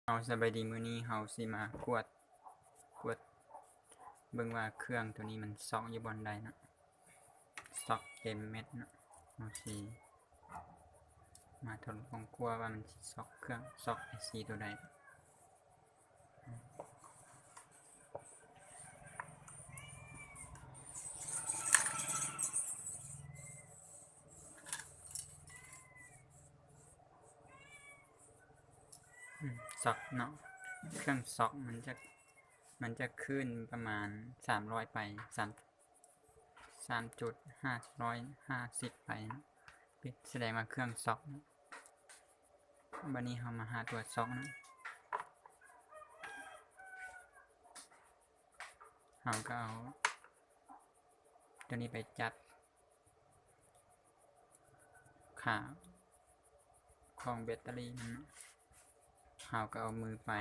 ເອົາ ສະບາຍດີ ມື້ນີ້ເຮົາຊິມາກວດ ກວດເບິ່ງວ່າເຄື່ອງໂຕນີ້ມັນຊັອກຢູ່ບ່ອນໃດເນາະ, ຊັອກເຕັມເມັດເນາະ. ເຮົາຊິມາທົດລອງກວດວ່າມັນຊິຊັອກເຄື່ອງ ຊັອກໄອຊີໂຕໃດ. ອືມ ຊັອກເນາະ, ເຄື່ອງຊັອກມັນຈະ ມັນຈະຂຶ້ນປະມານສາມຮ້ອຍໄປ ສາມ ສາມຈຸດຫ້າຮ້ອຍຫ້າສິບໄປເນາະ, ສະແດງວ່າເຄື່ອງຊັອກເນາະ. ບັດນີ້ເຮົາມາຫາຕົວຊັອກເນາະ, ເຮົາກໍເອົາຕົວນີ້ໄປຈັບ ຂາຂອງແບັດເຕີຣີມັນເນາະ, ເຮົາກໍເອົາມືໄປ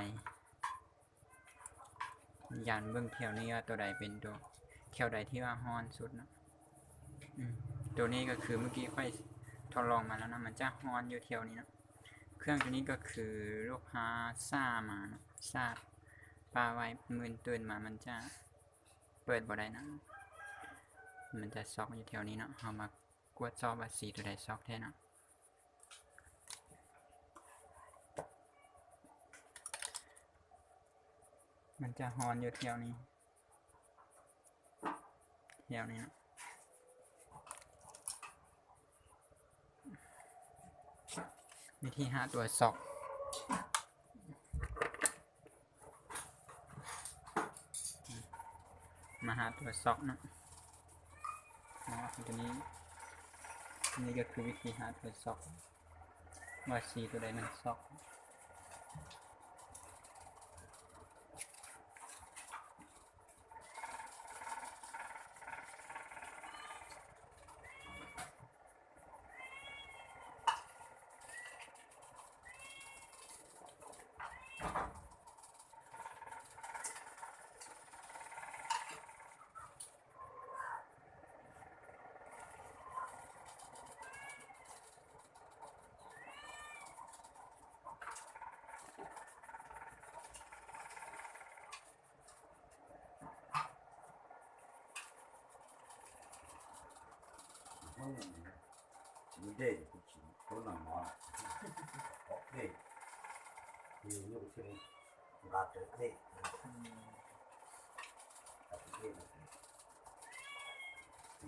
ຢ້ານເບິ່ງແຖວນີ້ວ່າໂຕໃດເປັນໂຕ ແຖວໃດທີ່ວ່າຮ້ອນສຸດເນາະ. ອືມ ໂຕນີ້ກໍຄືເມື່ອກີ້ຂ້ອຍທົດລອງມາແລ້ວເນາະ, ມັນຈະຮ້ອນຢູ່ແຖວນີ້ເນາະ. ເຄື່ອງໂຕນີ້ກໍຄືລູກຄ້າສ້າມາເນາະ, ສ້າປະໄວ້ ມື້ຕື່ນມາມັນຈະເປີດບໍ່ໄດ້ນະ, ມັນຈະຊັອກຢູ່ແຖວນີ້ເນາະ. ເຮົາມາ ກວດສອບວ່າສີໂຕໃດຊັອກແທ້ເນາະ. ມັນຈະຮ້ອນຢູ່ແຖວນີ້ ແຖວນີ້ເນາະ. ວິທີຫາຕົວຊັອກ. ມາຫາຕົວຊັອກເນາະ, ມາຫາຕົວນີ້. ນີ້ກໍຄືວິທີຫາຕົວຊັອກ ວ່າສີຕົວໃດມັນຊັອກ.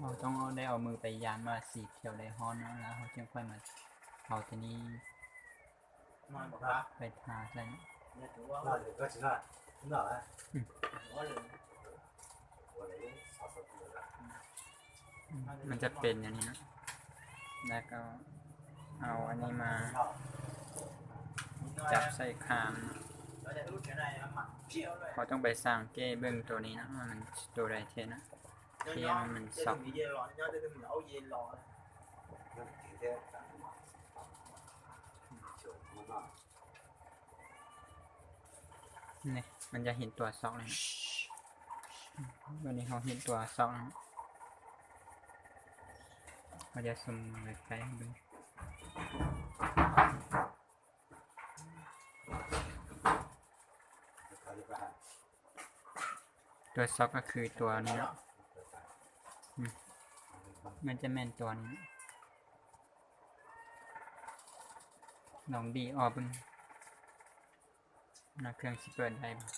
ເຮົາຕ້ອງເອົາ ໄດ້ເອົາມືໄປຢ້ານວ່າສີແຖວໃດຮ້ອນເນາະ, ແລ້ວເຮົາຈຶ່ງຄ່ອຍມາເອົາຕົວນີ້ ໄປທາໃສ່. ອືມ ມັນຈະເປັນຢ່າງນີ້ເນາະ, ແລ້ວກໍເອົາອັນນີ້ມາຈັບໃສ່ຄາງ. ເຮົາຕ້ອງໄປສັງເກດເບິ່ງໂຕນີ້ເນາະ ວ່າມັນໂຕໃດແທ້ເນາະ ທີ່ມັນຊັອກ. ນີ້ ມັນຈະເຫັນຕົວຊັອກແລ້ວ. ບັດນີ້ເຮົາເຫັນຕົວຊັອກແລ້ວ, ເຮົາຈະຊູມໃກ້ໆໃຫ້ເບິ່ງ. ຕົວຊັອກກໍຄືຕົວນີ້ເນາະ. ອືມ ມັນຈະແມ່ນຕົວນີ້. ລອງບີອອກເບິ່ງວ່າເຄື່ອງຊິເປີດໄດ້ບໍ່.